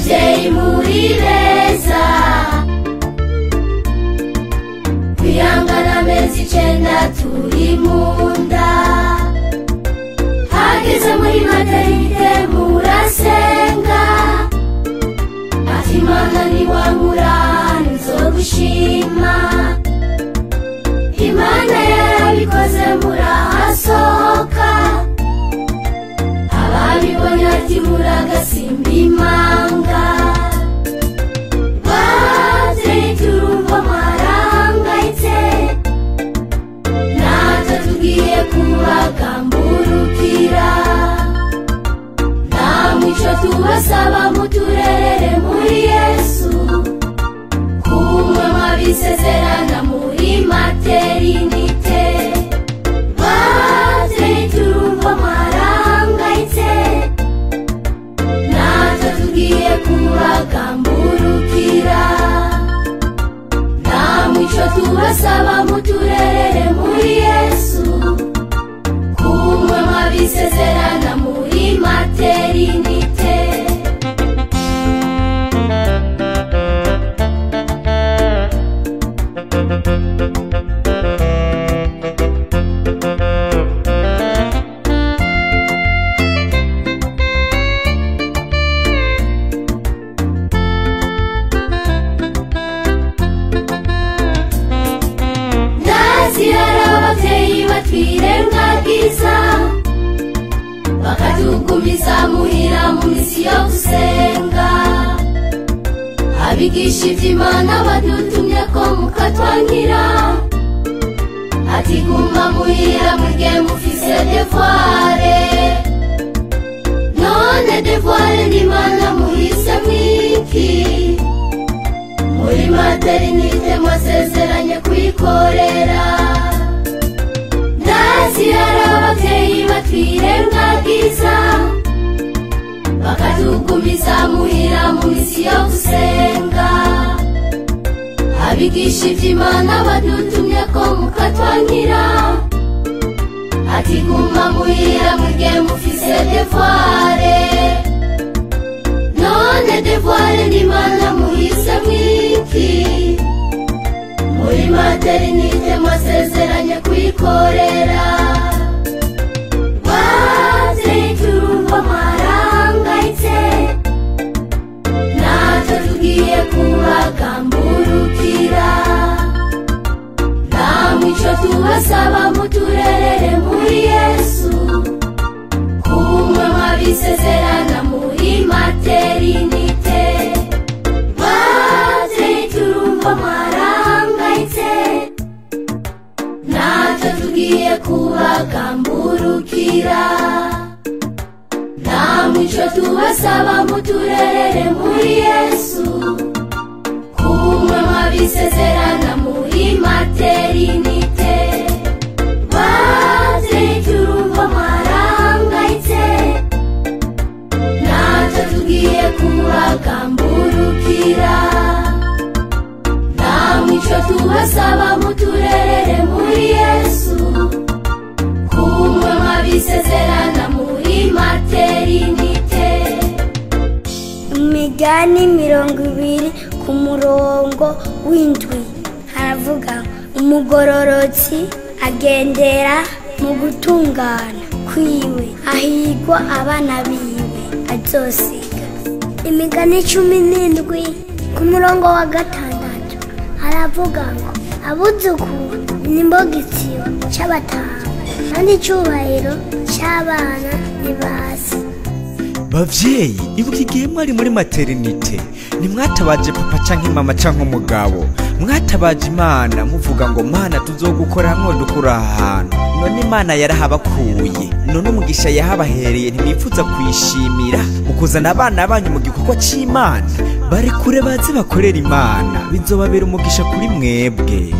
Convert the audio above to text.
Bavyeyi muri beza, kwihangana amezi 9 turi munda. Hageze muri maternité murasenga, ati Imana niwankura nzogushima. Imana yarabikoze murahasohoka, ababibonye ati muragasimba imanga. Bavyeyi turumva mwarahangayitse, natwe tugiye kubagamburukira. Namwe ico tubasaba muturerere muri Yesu, kumwe mwabisezerana muri maternité. Bavyeyi turumva mwarahangayitse, natwe tugiye kubagamburukira. Namwe ico tubasaba muturerere muri Yesu, kumwe mwabisezerana muri maternité. Ndazirara abavyeyi batwirengagiza, bakatugumiza muhira mu misi yo gusenga. Abigisha ivy'Imana badutumye ko mukatwangira, ati guma muhira mwige mufise devoire. None devoire n'Imana muhise mwiki? Muri maternité mwasezeranye kuyikorera. Ndazirara abavyeyi batwirengagiza, bakatugumiza muhira mu misi yo gusenga. Abigisha ivy'Imana badutumye ko mukatwangira, ati guma muhira mwige mufise devoire. None devoire n'Imana muhise mwiki? Muri maternité mwasezeranye kuyikorera. Bavyeyi turumva mwarahangayitse, natwe tugiye kubagamburukira. Namwe ico tubasaba muturerere muri Yesu, kumwe mwabisezerana muri maternité. Bavyeyi turumva mwarahangayitse, natwe tugiye kubagamburukira. Namwe ico tubasaba muturerere muri Yesu, kumwe mwabisezerana muri maternité. Bavyeyi turumva mwarahangayitse, natwe tugiye kubagamburukira. Namwe ico tubasaba muturerere muri Yesu, kumwe mwabisezerana muri maternité. Imigani 20 ku murongo w'indwi haravuga: umugororotsi agendera mu gutungana kwiwe, ahigwa abana biwe azosiga. Imigani 17 ku murongo wa 6 haravuga ngo abuzukuru ni imbogitsiro c'abatama, kandi icubahiro c'abana ni basi. Bavyeyi, ibuka igihe mwari muri maternité, ntimwatabaje papa canke mama canke umugabo, mwatabaje Imana muvuga ngo Mana tuzogukora hamwe dukura ahantu. None Imana yarahabakuye, none umugisha yahabahereye ntimwifuza kuyishimira mukuzana abana banyu mu gikorwa c'Imana? Bari kure baze bakorera Imana, bizobabera umugisha kuri mwebwe.